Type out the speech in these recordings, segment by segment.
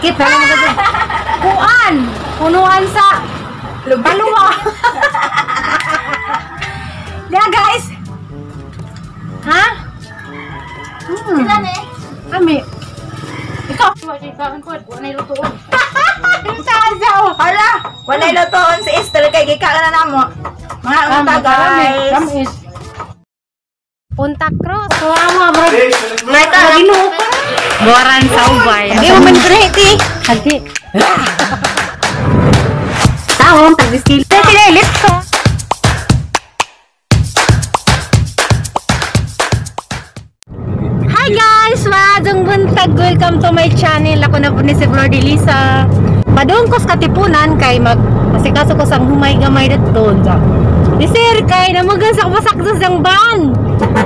Sakit na lang kasi. Kuan! Punuan sa paluwa. Yeah, guys. Ha? Sila ni? Ami. Ikaw. Sa Hala, walay lutoon si Esther kay gikaan na namo. Mga unta, guys. Tamis. Punta Cruz. Kawawa, bro. Ginoo ko. Buwaran sa ubay. Di mo man ti. Hagi. Taong tag-skill. Sige, let's go. Hi guys! Maadong buntag! Welcome to my channel. Ako na po ni si Flor de Lisa. Padung ko sa Katipunan kay mag asikaso ko sang humay gamay dito. Di sir, kay namugan sa masakto sang ban.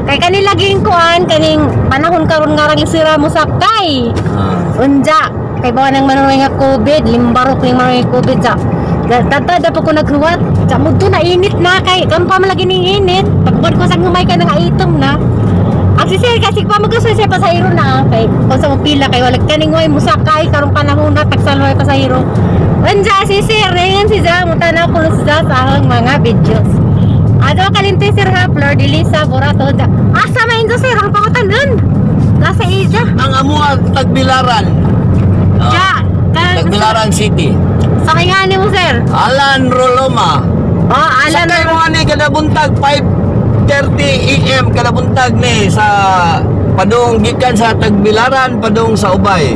Kay kanila ging kuan kaning panahon karon nga rang sira mo sakay. Unja, kay bawa nang manoy nga COVID, limbarok ning manoy COVID sa. Tata da pa ko naghuwat. Sa mudto na init na kay kan pa man lagi ning init. Pagbod ko sang humay kay nang itom na. Ang si sir kasi pa magkasoy siya pasahero na kay kung sa pila kay wala kaning way musakay karong panahon na tagsalway pasahero. Unja si sir ringan si Ja mutanaw ko si Ja sa ahang mga videos. Ato kalimti sir ha Flor de Lisa Borato. Asa man injo sir ang pangutanon? Nasa ija. Ang amo ang Tagbilaran. Ja, Tagbilaran City. Sa kaya mo sir? Alan Roloma. Oh, Alan. Sakay mo ani kada buntag 5:30 AM kada buntag ni sa padung gikan sa Tagbilaran padung sa Ubay.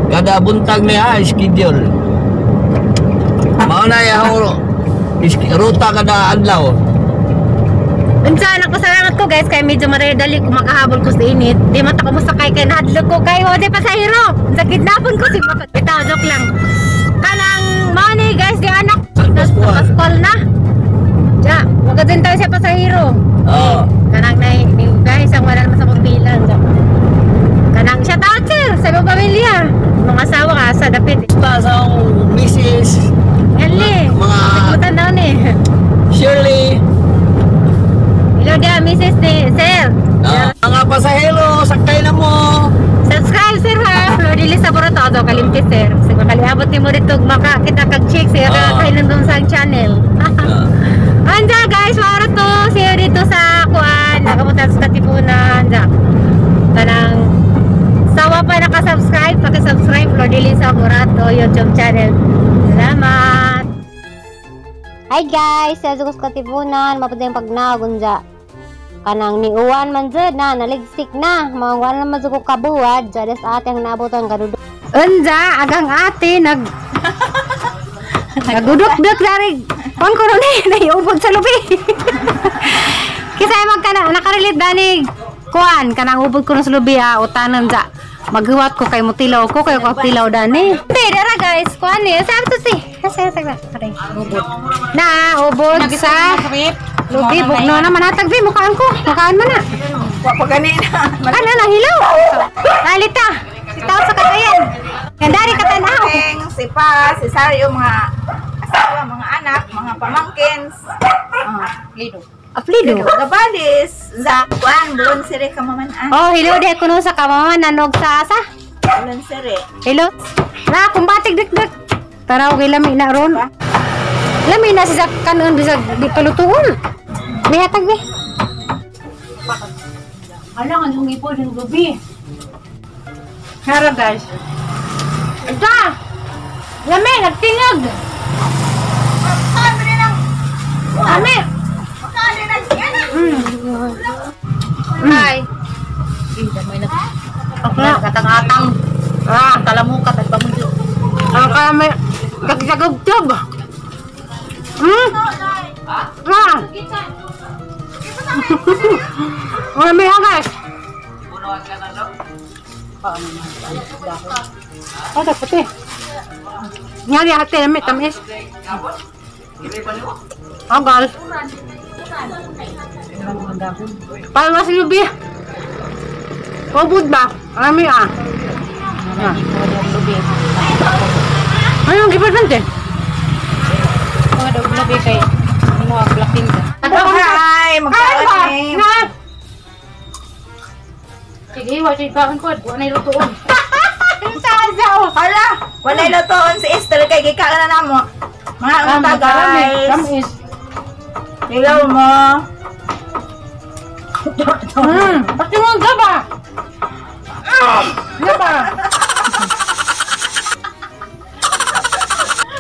Kada buntag ni ha schedule. Mao na yaho ruta kada adlaw. Unsa nagpasalamat ko guys kay medyo maredali ko makahabol ko sa init. Di man ta ko mosakay kay nahadlok ko kay wala pasahero. Unsa kidnapon ko si Maka. Bitaw joke lang. Kanang money guys di anak San Pascual. Pascual na. Ja, magadin tayo siya pasahero. Oo. Kanang nay ni guys ang wala naman sa pagbilan. Ja. Kanang shout out sir sa imong pamilya. Mga asawa ka sa dapit. Basta sa akong misis Nganli. Mga- Nagmutan daw ni. Shirley. Hello dia Mrs. ni sir. Mga pasahero, sakay na mo. Subscribe sir ha. Flor de Lisa Borato ato kalimti sir. Siguro kaliabot nimo dito maka kita kag check sir kay nandun sa channel. Anja guys, maro to siya dito sa kuan, nakapunta sa Katipunan. Anja. Kanang sawa pa naka-subscribe, paki-subscribe Flor de Lisa Borato YouTube channel. Salamat. Hi guys, sa ko sa Katipunan, mapunta yung pagnagunja. Kanang niuwan man jud na, naligsik na, mga wala naman jud ko kabuwad, jud sa ate ang naabotan kadudo. Unja, agang ate nag nagudok-dok dari kon ko ni naiubod sa lubi. Kasi magkana nakarelate dani kuan kanang ubod ko sa lubi ha utanan ja. Maghuwat ko kay mutilaw ko kay ko tilaw dani. Te dara guys, kuan ni sa to si. Sa sa sa. Ubod. Na ubod sa lubi bugno na manatag bi mukaan ko. Mukaan man na. Wa pa ganina. Ano na hilaw. Nalita. Si tao sa Cagayan. Gandari katanaw. Si Pa, si Sario, mga asawa, mga anak, mga pamangkins. Aplido. Gabalis, za kuan, bulon sire kamamanan. Oh, hello de kuno sa kamaman nanog sa asa. Bulon sire. Hello. Na kumbatig dik-dik. Taraw kay lami na ron. Lami na si sa kanon bisag di palutuon. May hatag be. Ala nga nung ipo ng gabi. Hara guys. Ita. Lami nagtingog. Lami. Hi. Okay. Katang-atang. Ah, Talamukat at pamundo. ang kami kagsagubtob. Ah. Lami ha guys. Oh, dapat eh. Nyari ate, lami, tamis. Agal. Parang mas lubi. Ubod ba? Lami ah. Ah. Ano ang gibad man Mga daw lubi kay mga blocking ka. Hi, magkaon ni. Na! Sige, wa siya kaon ko. Wa na lutoon. Sa Hala, Walay lutoon si Esther kay gikaon na namo. Mga unta guys. Tamis. Ilaw mo. Pati mo gaba. Gaba.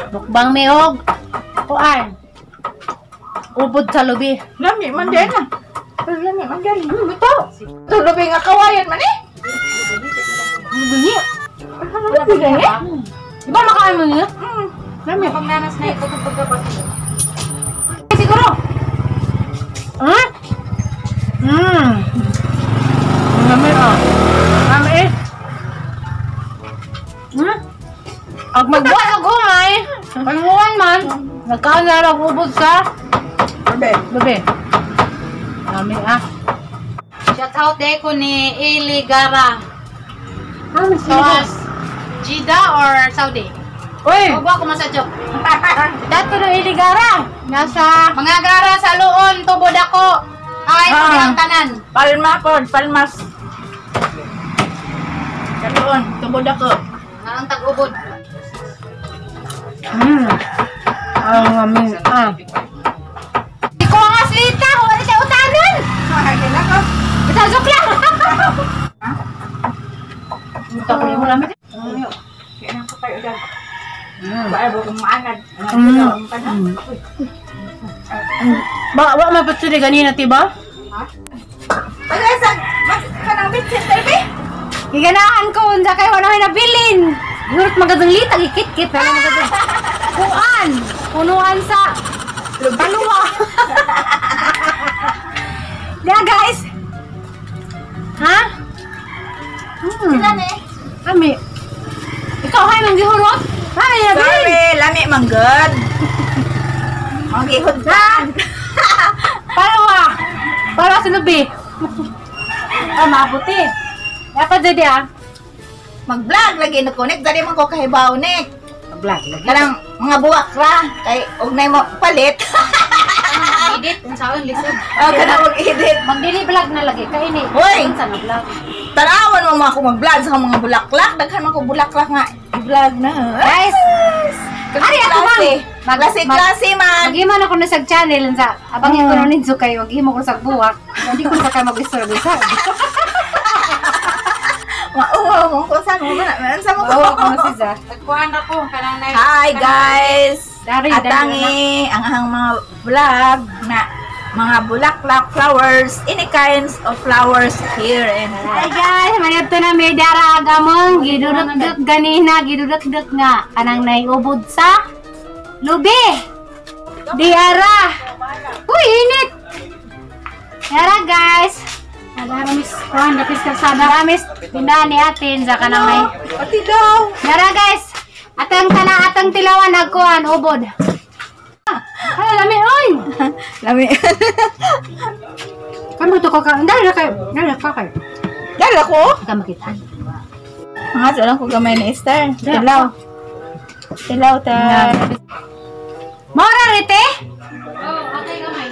Mukbang miog. Kuan. Ubod sa lubi. Lami man din ah. Lami man din. Ito. Ito lubi nga kawayan man eh. Lubi. Lubi na eh. Di ba makain mo niya? Lami. Pagnanas na ito kung pagkabas. Siguro. Ha? Lami ah. Lami eh. Ag magbuhat og humay, pagmuan man, nagkaon na lang ubod sa Lubi. lubi. Lami ah. Shout out de ko ni Eli Gara. Soas. Jeddah or Saudi? Uy! Huwag ko masadyo. Dato ng Iligara. Nasa Mga gara sa luon, tubod ako. Ay, ah, ang tanan. Palma po, palmas. Sa luon, tubod ako. Ang tag-ubod. Ang amin. Ah. Ikaw ang aslita. Wala siya utanon. Kailan ko? Isasok lang. Ito ko yung lamit. Kailan ko kayo dyan. Bae ba kung maanad? Ba, wa mapatsuri ganina, tiba? Pag-asa, kanang bitsin tayo Giganahan ko, unsa kay wala may nabilin. Yurot magadang litag, ikit-kit. Wala magadang. Kuan! Punuan sa paluwa. Yeah, guys. Ha? Sila ni? Ami. Ikaw hay mang gihurot? Hay, nabilin. Sorry, lami man good. Magihod ka. Paluwa. Paluwa sa lubi. Ah, mabuti. Dapat dyan ah. Mag-vlog lagi na connect dali man ko kahibaw nek. Vlog lagi. Kanang mga buwak ra kay og nay mo palit. Edit, ang sawon, lisod. Oh, kanang mag-edit. Magdili vlog na lagi kay ini. Hoy! Unsa na vlog? Tanawan mo mga ako mag-vlog sa mga bulaklak. Daghan man ko bulaklak nga i-vlog na. Guys, Ari ako, ma'am. Klase-klase man. Maghimo na ko na sa channel unsa. Abangin ko na ninyo kayo, maghimo ko sa buwak. Hindi ko sa kayo mag-istorya. Mauwaw mo ko sa mo man. Sa mo ko. Oo, ko si Za. Nagkuhan ako, kanang na. Hi guys. Dari, dari Atangi ang ang mga vlog na mga bulaklak flowers, any kinds of flowers here in Hi guys, manadto na may dara agamong giduduk-duk ganina, giduduk-duk nga kanang naiubod sa lubi. Diara. Uy, init. Dara guys. Dara miss, kuhan, dapis kalsada. Dara miss, tindahan ni atin sa kanang may. Pati daw. Dara guys. Atang kana atang tilawan nagkuan ubod. Hala lami oy. Lami. Kamo to ko ka. Dara na kayo. Dara ka kayo. Dala ko. Ka makita. Mga sa lang ko gamay ni Esther. Tilaw. Tilaw ta. Mora rete. Oh, okay gamay.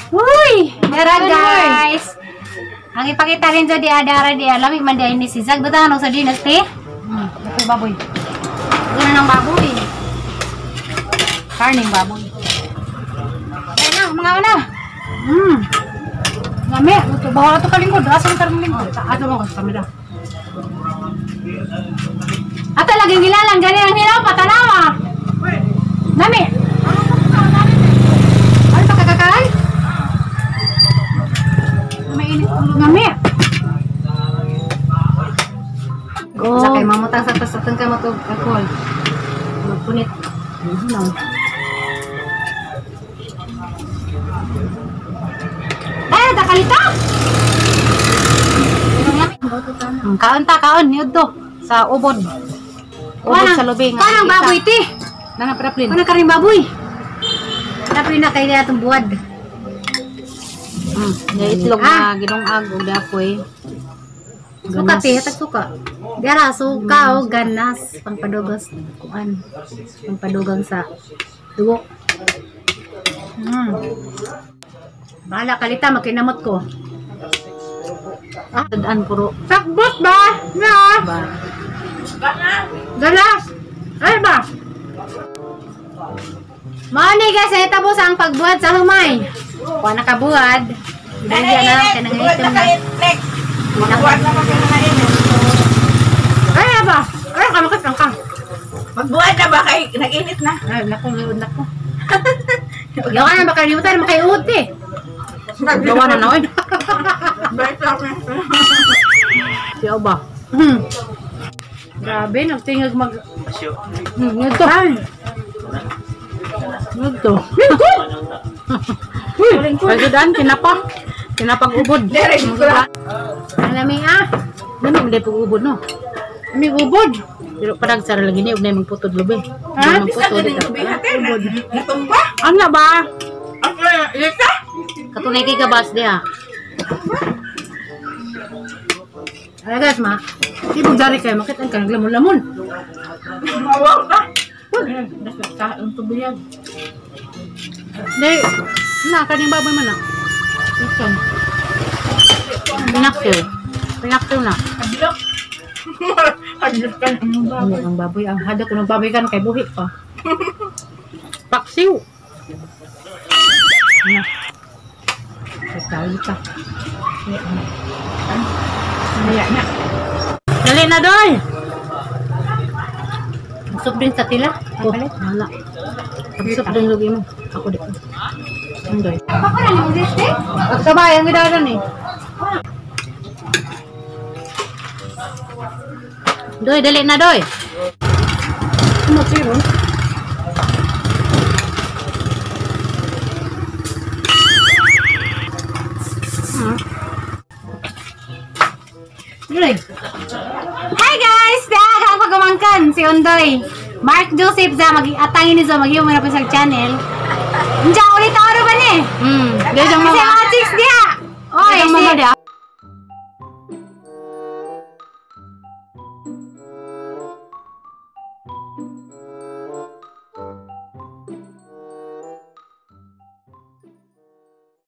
Uy, dara guys. Ang ipakita rin sa di adara di lami man di ni si Zag butangan og sa dinas te. Ito baboy. Guna ng baboy. Karning baboy. Ay na, mga una. Lami, ito bawa ato kalingkod. Asa ang karong lingkod? Ato mo ko sa kamera. Ato laging gilalang gani ang hilaw patanawa. Lami. Ano pa kakakaan? Mainit ulo. Lami. Go. Sa kay mamutang sa pasatang kay matug alcohol. Magpunit. Ano? Eh, dakalita. Kaon ta, kaon niudto sa ubod. Ubod sa lubi nga. Kanang baboy ti. Nana praplin. Kanang karing baboy. Dapat na kay atong buwad. Nga itlog Ah. na ginungag og dapoy. Suka ti, hatag suka. Dara suka o ganas pangpadugos kuan. Pangpadugang sa dugo. Bahala kalita makinamot ko. Ah, daan puro Sakbot ba? Na. ba. Ganas. Ay ba? Mao ni guys, ay tapos ang pagbuhat sa humay. Wa nakabuhat. Dahil na lang kay Buhat nang na kayo, Nek. Buhat na kayo na init. Ay ba? Ay ka makit ka. Magbuhat na ba kay nag-init na? Ay nako, liud nako. Yaw na makalimutan makaiud eh. Gawa na na oy. Siya ba? Grabe, nagtingag mag... Ngito. Ngito. Pagudaan, tinapa. Tinapag ubod. Ang lami ah. Lami, hindi pag ubod, no? Lami ubod. Pero parang sara lagi niya, huwag na yung magputod lubi. Ha? Magputod. Natumba? Ano ba? Ang Lisa? Katunay kay kabas diha. Ay guys, ma. Ibog dari kayo, makita ka naglamon-lamon. Mawaw ka. Ang tubiyag. Di, na, kaning baboy man na. Ito. Pinakyo. Pinakyo na. Hadlok. Hadlok ka ng Baboy. Ang baboy, ang hadak ko ng baboy kan kay buhi pa. Paksiw. Na. Sa ka. Maya na. Dali na, doy! Soft drink sa tila. Oh, wala. Soft drink lugi mo. Ako di. Ang doy. Pagsabay, ang gidaran eh. Doy, dali na, doy. Ano siron? Doy. Hi guys! Daga ang pagumangkan si Ondoy. Mark Joseph za mag atangin ni za mag-iyo na po sa channel. Unja ulit oro ba ni? Dali Kasi mama. mga chicks diha. Oy, Dali mama si diha.